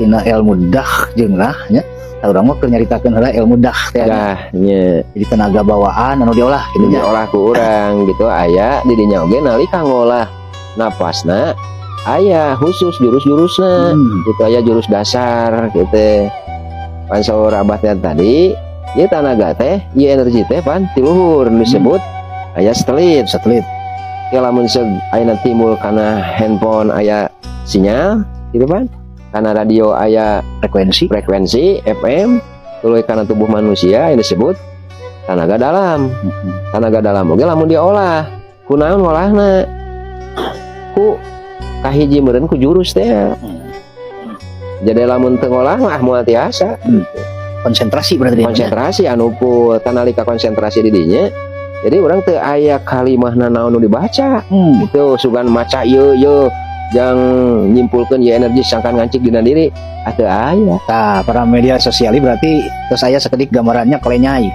Tina ilmu dah jeung nah nya. Tah, urang mah keur nyaritakeun heula ilmu dah teh nya. Dah nya. Jadi tenaga bawaan anu diolah gitu nya. Diolah ku urang gitu, aya di dinya oge nalika ngolah napasna aya khusus jurus-jurusna gitu, aya jurus dasar gitu. Pan saur abah teh tadi, ieu tanaga teh, ieu energi teh pan ti luhur disebut aya satelit. Satelit. Ya, lamun seug ayeuna timbul kana handphone aya sinyal gitu pan, kana radio aya frekuensi. Frekuensi FM, tuluy kana tubuh manusia yang disebut tenaga dalam. Tenaga dalam oge lamun diolah kunaon ngolahna? Ku kahiji meureun ku jurus teh. Jadi lamun teu ngolah mah moal tiasa. Konsentrasi berarti dia, nya. Konsentrasi anu full, tanalika konsentrasi di dinya, jadi urang teu aya kalimahna naon nu dibaca. Itu sugan maca ieu ieu jang nyimpulkeun ieu energi sangkan ngancik dina diri, ah, teu aya. Tah, para media sosial berarti terus aya sakedik gambarannya kelenyai.